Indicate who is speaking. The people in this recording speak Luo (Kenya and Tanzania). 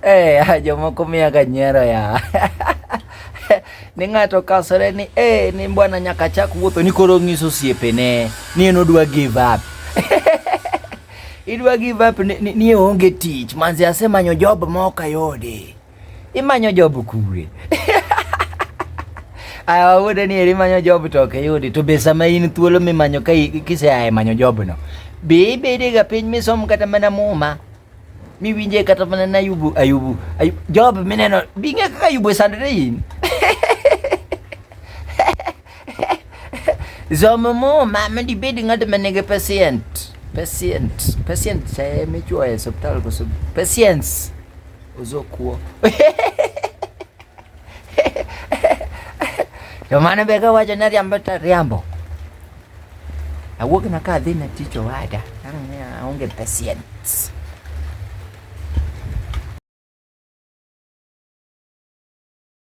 Speaker 1: Eh, jomoko miya ga nyiero ya. Ni ng'ato kasore ni eh, ni bwana nyaka chak wuotho ni koro ng'iso osiepene ni en odwa give up. Idwa give up ni, ni, ni onge tich manzi asemanyo job ma ok ayudi. Imanyo job kure? Aya wawuode ni eri imanyo job to ok iyudi to be sama in thuolo mimanyo ka kisea e manyo job no be ibedega piny misom kata mana muma miwinje kata mana na Ayubu Ayubu Ayubu job mineno bing'e kaka Ayubu osandore in Som muma mondo ibed ng'at ma nigi patient patient patient michuoyo e osiptal koso patience ozokuo to mano be kawacho ni ariambo to ariambo awuok na ka adhi na tich owada aonge patience.